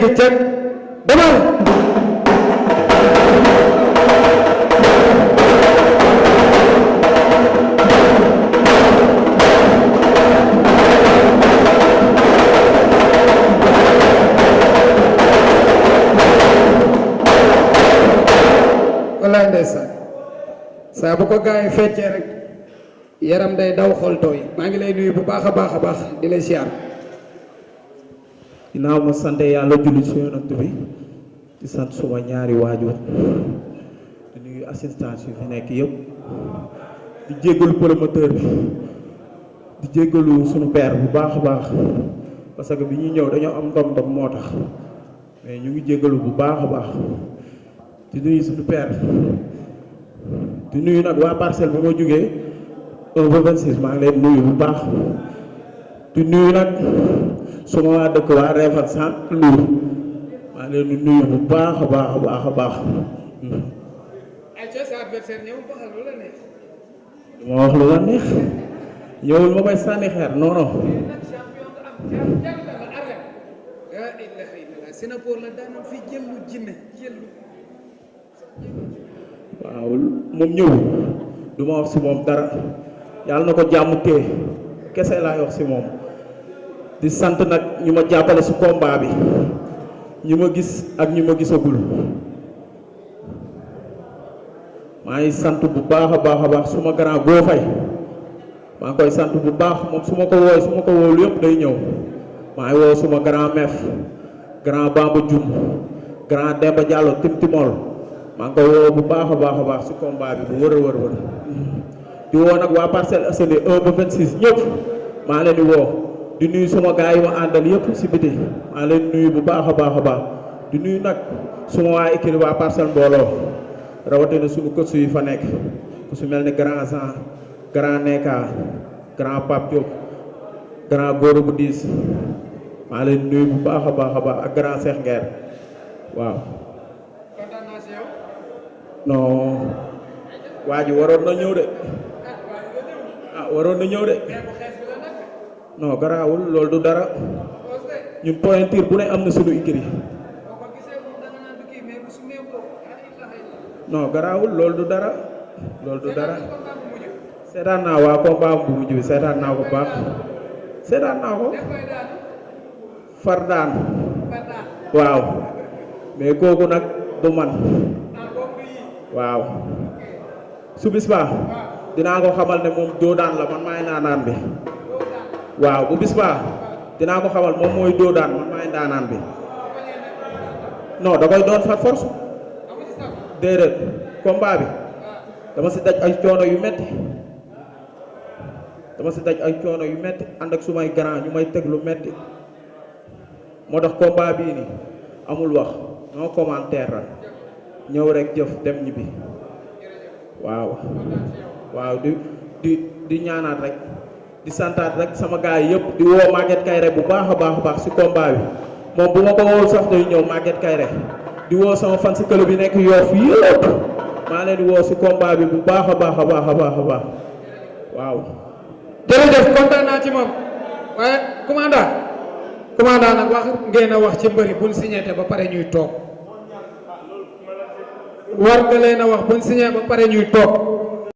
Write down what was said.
dégg ceg demal wallaay ndeysaan saa bu ko gaa yi feccee rek yaram day daw xol tooy maa ngi lay nuyu bu baax a baax a baax di lay siyaar ginnaaw ma sant yàlla julli ci yonent bi di sant suma ñaari waajur di nuyu assistance yu fi nekk yëpp di jéggalu promoteur bi di jéggalu sunu père bu baax a baax parce que bi ñuy ñëw dañoo am ndom-ndom moo tax mais ñu ngi jéggalu bu baax a baax di nuyu suñu père di nuyu nag waa parcelle bi ma jógee 1 ba 26 maa ngi leen nuyu bu baax di nuyu nag suma waa dëkk waa Réfane sant Lour maa ngi leen di nuyu bu baax a baax a baax a baax. sa adversaire ñëw waxal lu la neex. duma wax lu la neex ñëwul ma koy sànni xeer non non. Sinapore la daanam fi jëllu jinne jëllu waaw moom ñëw du ma wax si moom dara yàlla na ko jàmm tee kese laay wax si moom di sant nag ñu ma jàppale si combat bi ñi ma gis ak ñi ma gisagul maa ngi sant bu baax a baax a baax suma grand Go Faye maa ngi koy sant bu baax moom su ma ko woowul yëpp day ñëw maa ngi woo suma grand Mef grand Bamba Dioum grand Demba Diallo Timtimol maa ngi koy woo bu baax a baax a baax si combat bi bu wër a wër di woo nag waa Parcelles Assainies 1 ba 26 ñëpp maa leen di woo di nuyu suma gars yi ma àndal yëpp si biti maa leen nuyu bu baax a baax a baax di nuyu nag suma waa équipe waa Parcelles mbooloo rawatina suñu coach yi fa nekk ku si mel ni grand Jean grand Neka grand Pape Diop grand Goro bu diis maa leen nuyu bu baax a baax a baax ak grand Cheikh Nguer waaw. non waa ji waroon na ñëw de waroon na ñëw de non garaawul loolu du dara ñun pointure bu ne am na suñu écurie non garaawul loolu du dara seetaan naa waa combat bu mujj bi seetaan naa ko baax seetaan naa ko far daan waaw mais kooku nag du man waaw su bis baa dinaa ko xamal ne moom doo daan la man maay naanaan bi waaw bu bis baa dinaa ko xamal moom mooy doo daan man maay naanaan bi non da koy doon fa force déedéet combat bi dama si daj ay coono yu metti ànd ak sumay grand ñu may teg lu metti moo tax combat bii ni amul wax non commentaire la ñëw rek jëf dem ñibbi waaw di ñaanaat rek di santaat rek sama gaay yëpp di woo Maguette Kayre bu baax a baax si combat bi moom bu ma ko woowul sax day ñëw Maguette Kayre di woo sama fan si club bi nekk Yoff yëpp maa leen di woo si combat bi bu baax a baax waaw. jërëjëf kontaan naa ci moom waaye commandant nag wax ngeen a wax ci mbëri buñ signé ba pare ñuy toog war nga leen a wax buñ signé ba pare ñuy toog